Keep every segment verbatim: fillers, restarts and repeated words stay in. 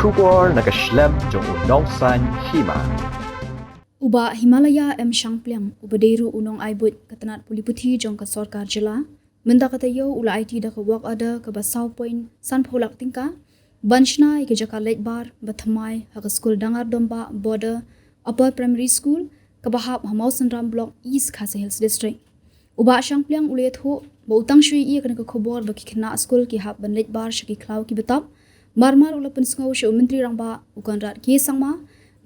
Khubor na ka shlem jong u Nongsaiñ Hima. U Bah Himalaya M Shangpliang, uba dei ruh u nongai buit ka tnat pule puthi jong ka sorkar jylla, mynta ka taïew u la aiti da ka work order kaba saw point sanphew lak tyngka ban shna ïa ka jaka leit bar ba thymmai ha ka skul Dangar Dombah Border Upper Primary School, kaba hap ha Mawsynram Block, East Khasi Hills District. U Bah Shangpliang u la ïathuh ba u tang shu ïohi ïa kane ka khubor ba ki khynnah skul ki hap ban leit bar sha ki khlaw kiba tap, marmar u la pynsngew sha u Myntri Rangbah u Conrad K Sangma,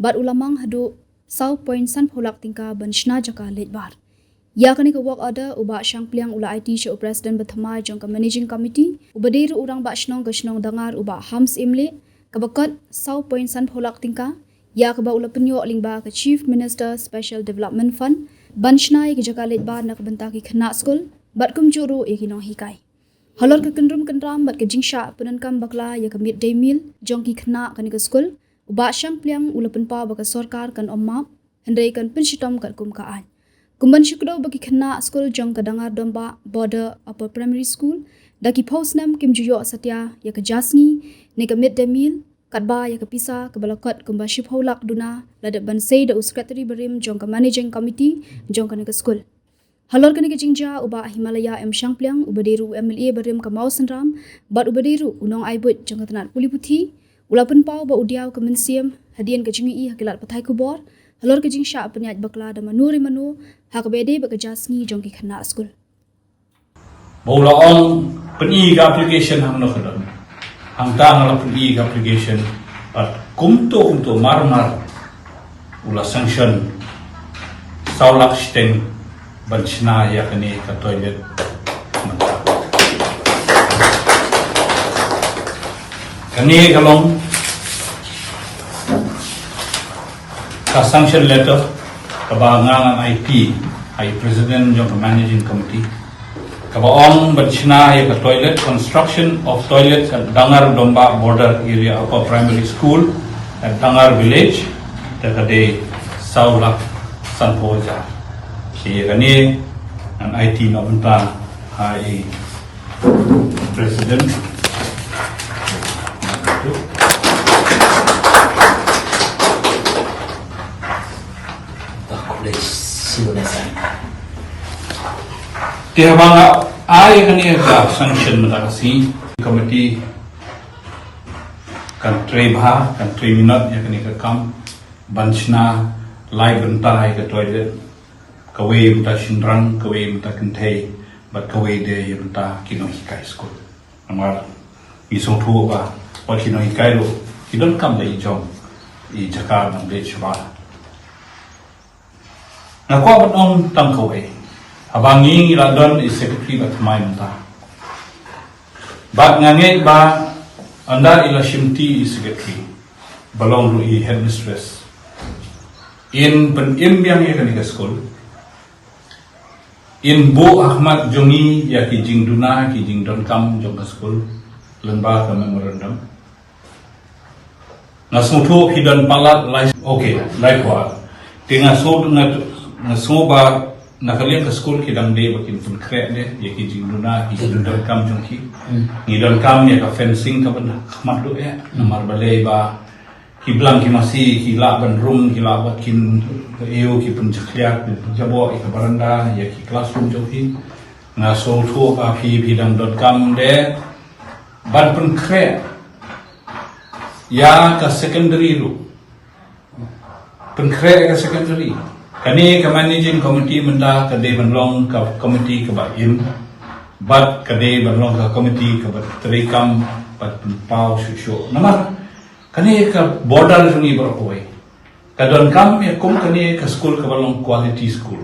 bad u la mang haduh saw point sanphew lak tyngka ban shna jaka leit bar. Ïa kane ka work order u Bah Shangpliang u la aiti sha u President ba thymmai jong ka Managing Committee, uba dei ruh u Rangbah Shnong ka shnong Dangar, u Bah Hamsyiem Lyngdoh, kaba kot saw point sanphew lak tyngka, ïa kaba u la pynïoh lyngba ka Chief Minister Special Development Fund ban shna ïa ka jaka leit bar na ka bynta ki khynnah skul bad kumjuh ruh ïa ki nonghikai. Halor ka kynrum kynram bad ka jingshah pyndonkam bakla ïa ka mid day meal jong ki khynnah kane ka skul, u Bah Shangpliang u la pynpaw ba ka sorkar kan ym map, hynrei kan pynshitom katkum ka aiñ. Kum ban shu kdew ba ki khynnah skul jong ka Dangar Dombah Border Upper Primary School, da ki phew snem kim ju ïoh satia ïa ka ja sngi ne ka mid day meal, katba ïa ka pisa kaba la kot kumba shiphew lak duna la dep ban sei da u Secretary barim jong ka Managing Committee jong kane ka skul. Halor kane ka jingjia, u Bah Himalaya M Shangpliang, uba dei ruh u M L A barim ka Mawsynram bad uba dei ruh u nongai buit jong ka tnat pule puthi, u la pynpaw ba u diaw ka mynsiem hadien ka jingïohi ha ki lad pathai khubor halor ka jingshah pynïaid bakla da mano re mano ha kaba ïadei bad ka ja sngi jong ki khynnah skul. Ba u la ong pyni ka application hangno ka don. Hangta nga la pyni ka application, bad kumto kumto marmar u la sanction saw lak shiteng ban shna ïa kane ka toilet. Kane ka long ka sanction letter kaba nga ngan aiti ha i President jong ka Managing Committee, kaba ong ban shna ïa ka toilet, construction of toilet at Dangar Dombah Border Area Upper Primary School at Dangar Village, da ka dei saw lak sanphew hajar. Te ïa kane ngan aiti na bynta ha i President. Te haba nga ai kane ka sanction mynta ka sngi, committee kan trei bha, kan trei minot ïa kane ka kam ban shna lai bynta ïa ka toilet, kawei bynta shynrang, kawei bynta kynthei, bad kawei de ïa bynta ki nonghikai skul. Namar ngi sngewthuh ba wat ki nonghikai ruh ki donkam da i jong i jaka ban leit shabar. Nga kwah ban ong tang kawei. Haba ngi, ngi la don i secretary ba thymmai mynta, bad nga ngeit ba ynda i la shimti i secretary ba long ruh i headmistress, in pynim biang ïa kane ka skul, in buh ha khmat jong ngi ïa ki jingduna, ki jingdonkam jong ka skul lyngba ka memorandum. Nga sngewthuh phi don palat lai, okay, lai kwah. Te nga sngew, nga, nga sngew ba na ka liang ka skul ki dang dei ba kin pynkhreh de ïa ki jingduna, ki jingdonkam jong ki. Hmm. Ngi donkam ïa ka fencing ka ban khmat duh eh. Hmm. Namar balei ba ki blang ki masi, ki lah ban rung, ki lah ban kin, ïoh ki pynjakhlia, pynjaboh ïa ka baranda, ïa ki classroom jong ki. Nga sngewthuh ba phi, phi dang donkam de ban pynkhreh ïa ka secondary ruh. Pynkhreh ïa ka secondary. Kane ka managing committee mynta ka dei ban long ka committee kaba im, bad ka dei ban long ka committee kaba treikam bad pynpaw shuh shuh. Namar kane ka border jong ngi baroh kawei ka donkam ïa kum kane ka skul kaba long quality school.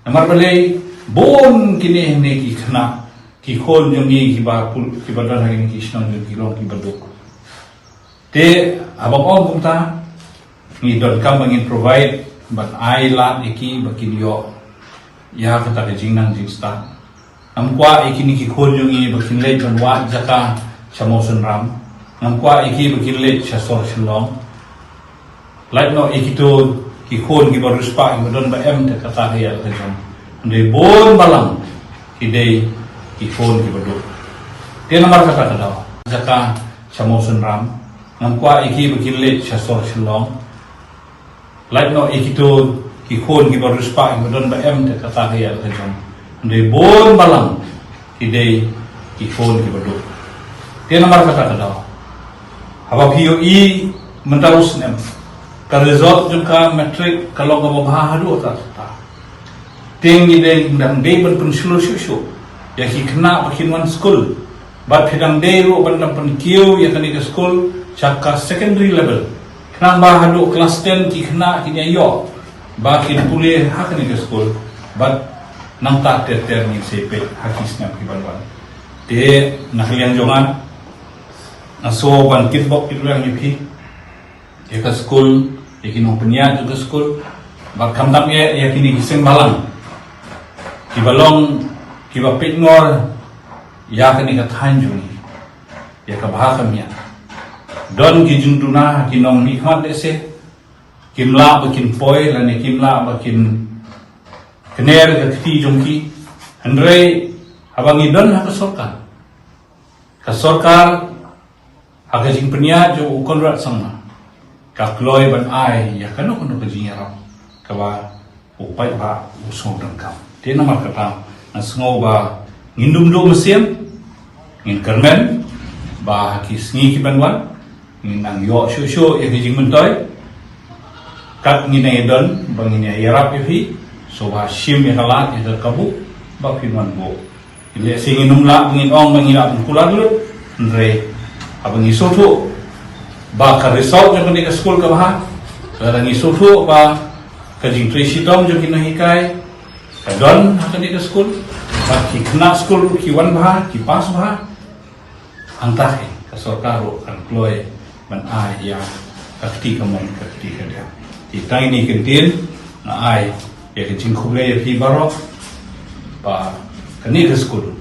Namar balei, bun kine hynne ki khynnah, ki khun jong ngi kiba pul-, kiba don ha kine ki shnong jong ngi ki long kiba duk. Te haba ong kumta, ngi donkam ba ngin provide ban ai lad ïa ki ba kin ïoh ïa kata ka jingnang jingstad. Ngam kwah ïa kine ki khun jong ngi ba kin leit ban wad jaka sha Mawsynram. Ngam kwah ïa ki ba kin leit sha sor Shillong. Lait noh ïa kito ki khun kiba riewspah kiba don ba em te kata ka ïa ka jong. Hynrei bun balang ki dei ki khun kiba duk. Te namar kata ka daw jaka sha Mawsynram. Ngam kwah ïa ki ba kin leit sha sor Shillong. Lait noh ïa kito ki khun kiba riewspah kiba don ba em te kata ka ïa ka jong. Hynrei bun balang ki dei ki khun kiba duk. Te namar kata ka daw, haba phi ïohi mynta u snem, ka result jong ka matric ka long kaba bha haduh katta katta. Te ngi dei, dang dei ban pynshlur shuh shuh ïa ki khynnah ba kin wan skul. Bad phi dang dei ruh ban dang pynkiew ïa kane ka skul sha ka secondary level. Khnang ba haduh klas ten ki khynnah kin ïa ïoh ba kin pule ha kane ka skul. Bad nangta ter ter ngin sa peit ha ki snem ki ban wan. Te na ka liang jong nga, nga sngew ban kitbok kitrwiang ïa phi, ïa ka skul, ïa ki nongpynïaid jong ka skul, bad khamtam ïa, ïa kine ki seng bhalang kiba long kiba peit ngor ïa kane ka thaiñ jong ngi, ïa ka bha ka miat. Don ki jingduna ki nongmihkhmat lehse kim lah ba kin poi lane kim lah ba kin kner ka kti jong ki. Hynrei haba ngi don ha ka sorkar, ka sorkar ha ka jingpynïaid jong u Conrad Sangma ka kloi ban ai ïa kano kano ka jingïarap kaba u paidbah u sngewdonkam. Te namar kata nga sngew ba ngin ym duh mynsiem, ngin kyrmen ba ha ki sngi ki ban wan ngin nang ïoh shuh shuh ïa ki jingmyntoi. Kat ngin ïa don ba ngin ïa ïarap ïa phi, so ba shim ïa ka lad ïa ka kabu ba phin wan buh. Lehse ngin ym lah ba ngin ong ba ngi lah ban kular lut, hynrei haba ngi sngewthuh ba ka result jong kane ka skul ka bha, lada ngi sngewthuh ba ka jingtrei shitom jong ki nonghikai ka don ha kane ka skul, ba ki khynnah skul ruh ki wan bha, ki pass bha, hangta hi ka sorkar ruh kan kloi ban ai ïa ka kti kamon ka kti kadiang. Te tang ine i kyntien nga ai ïa ka jingkhublei ïa phi baroh ba kane ka skul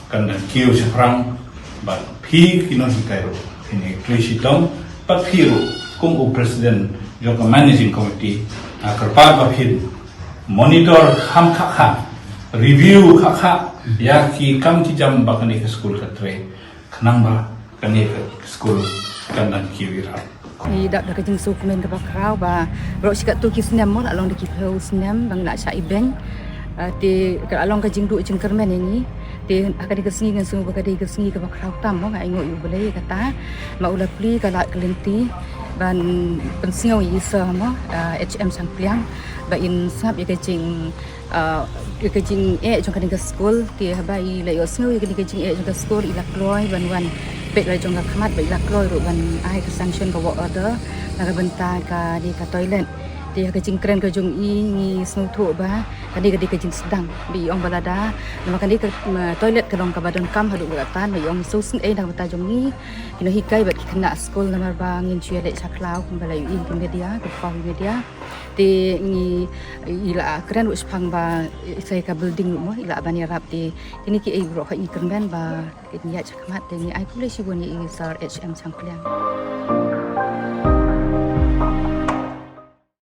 kan dang kiew shaphrang bad phi ki nonghikai ruh phin ïa trei shitom bad phi ruh kum u president jong ka managing committee nga kyrpad ba phin monitor kham khah khah, review khah khah ïa ki kam ki jam ba kane ka skul ka trei. Khnang ba kane ka skul kan dang kiew ïarap. Ngi dap da ka jingsngewkmen kaba khraw ba baroh shi katto ki snem mo la long da ki phew snem ba ngi la shah ibeiñ. Ah, te ka la long ka jingduh jingkyrmen ïa ngi. Te ha kane ka sngi ngan sngew ba ka dei ka sngi kaba khraw tam mo, nga ainguh ïa U Blei ïa kata. Ma u la plie ka lad ka lynti ban pynsngew ïa i sir mo, ah, H M Shangpliang ba in sngap ïa ka jing ah, ïa ka jingeh jong kane ka skul, te haba i la ïohsngew ïa kane ka jingeh jong ka skul, i la kloi ban wan peit la jong ka khmat, ba i la kloi ruh ban ai ka sanction ka work order na ka bynta kane ka toilet. Te ha ka jingkren ka jong i ngi sngewthuh ba kane ka dei ka jingsdang, ba i ong ba lada namar kane ka, ma, toilet ka long kaba donkam haduh katta, ba i ong sngewsynei na ka bynta jong ngi ki nonghikai bad ki khynnah skul, namar ba ngin shu ïaleh sha khlaw kumba la ïohi ha ki media, ka paw media. Te ngi, i la kren ruh shaphang ba i sa ïa ka building ruh mo, i la ban ïarap, te kine kiei baroh ngi kyrmen ba kin ïaid shakhmat. Te ngi ai khublei shibun ïa i Sir H M Shangpliang.